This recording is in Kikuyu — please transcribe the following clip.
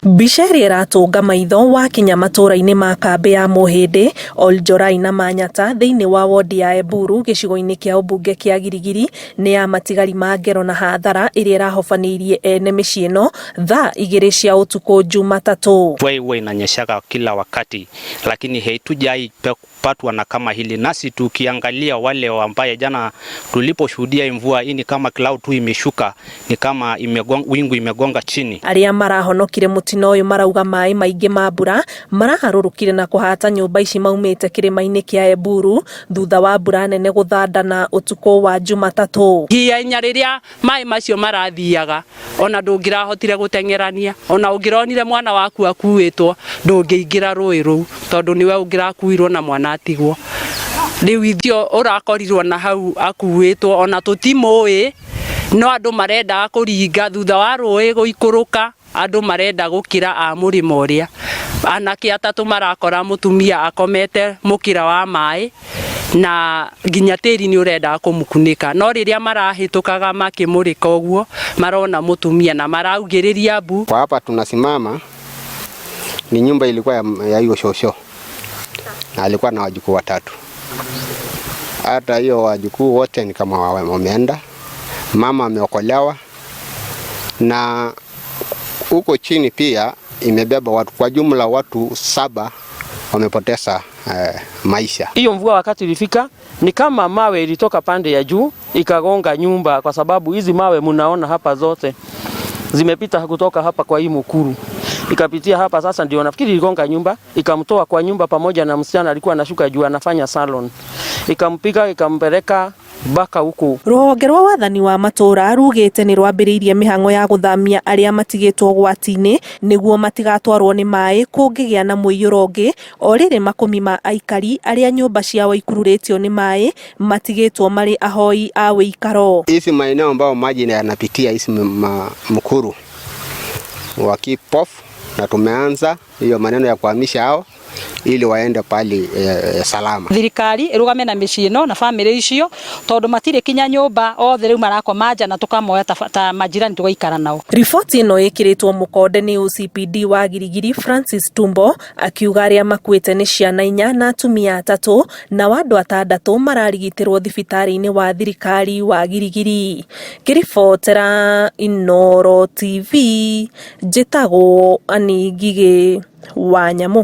Mbica ĩrĩa ĩratũnga maitho wakinya matũũra-inĩ ma kambĩ ya Mũhĩndĩ, Oljorai na Manyata thĩinĩ wa wondi ya Eburu gĩcigo-inĩ kĩa ũmbunge kĩa Giligili nĩ ya matigari ma ngero na hathara ĩrĩa ĩrahobanĩirie ene mĩciĩ ĩno thaa 2 cia ũtukũ Jumatatũ. Mvua huwa inanyeshaga kila wakati, lakini haitujai patwa na kama hili. Nasi tukiangalia wale ambaye jana tuliposhuhudia mvua hii ni kama cloud tu imeshuka, ni kama wingu imegonga chini. Arĩa marahonokire mũtino ũyũ marauga maĩ maingĩ ma mbura maraharũrũkire na kũhata nyũmba ici maumĩte kĩrĩma-inĩ kĩa Eburu thutha wa mbura nene gũthandana ũtukũ wa Jumatatũ. Ihenya rĩrĩa maĩ macio marathiaga ona ndũngĩrahotire gũteng'erania, ona ũngĩronire mwana waku akuĩtwo ndũngĩingĩra rũĩ rũu tondũ nĩwe ũngĩrakuirwo na mwana atigwo. Rĩu ithuĩ ũrakorirwo na hau akuĩtwo ona tũtimũĩ, no andũ marendaga kũringa thutha wa rũĩ gũikũrũka, andũ marenda gũkĩra a mũrĩmo ũrĩa. Anake atatũ marakora mũtumia akomete mũkĩra wa maĩ na nginya tĩri nĩ ũrendaga kũmũkunĩka, no rĩrĩa marahĩtũkaga makĩmũrĩka ũguo marona mũtumia na maraugĩrĩria mbu. Kwa hapa tunasimama ni nyumba ilikuwa ya hiyo shosho na alikuwa na wajukuu watatu. Hata hiyo wajukuu wote ni kama wameenda, mama ameokolewa, na huko chini pia imebeba watu, kwa jumla watu 7 wamepoteza maisha. Hiyo mvua wakati ilifika ni kama mawe ilitoka pande ya juu ikagonga nyumba, kwa sababu hizi mawe mnaona hapa zote zimepita kutoka hapa kwa hii mukuru ikapitia hapa. Sasa ndio nafikiri iligonga nyumba, ikamtoa kwa nyumba pamoja na msichana alikuwa anashuka juu anafanya salon, ikampiga ikampeleka mpaka huku. Rũhonge rwa wathani wa matũũra rugĩte nĩ rwambĩrĩirie mĩhang'o ya gũthamia arĩa matigĩtwo ũgwati-inĩ nĩguo matigatwarwo nĩ maĩ kũngĩgĩa na mũiyũro ũngĩ, o rĩrĩ makũmi ma aikari arĩa nyũmba ciao ikururĩtio nĩ maĩ matigĩtwo marĩ ahoi a wĩikaro. Hizi maeneo ambao maji yanapitia hizi mkuru wa kipofu, na tumeanza hiyo maneno ya kuhamisha hao ili waende pali salama. Thirikari irugame na mĩciĩ ĩno na family icio tondu matirĩ kinya nyũmba, othe rĩu marakoma nja na tukamoya ta majirani tugaikara nao. Riboti ĩno ĩkĩrĩtwo mũkonde nĩ OCPD wa Giligili Francis Tumbo akiuga arĩa makuĩte nĩ ciana 4 na atumia 3 na andũ 6 mararigitĩrwo thibitarĩ-inĩ wa thirikari wa Giligili. Ngĩribotera Inooro TV njĩtagwo Annie Ngigĩ wa Nyamũ.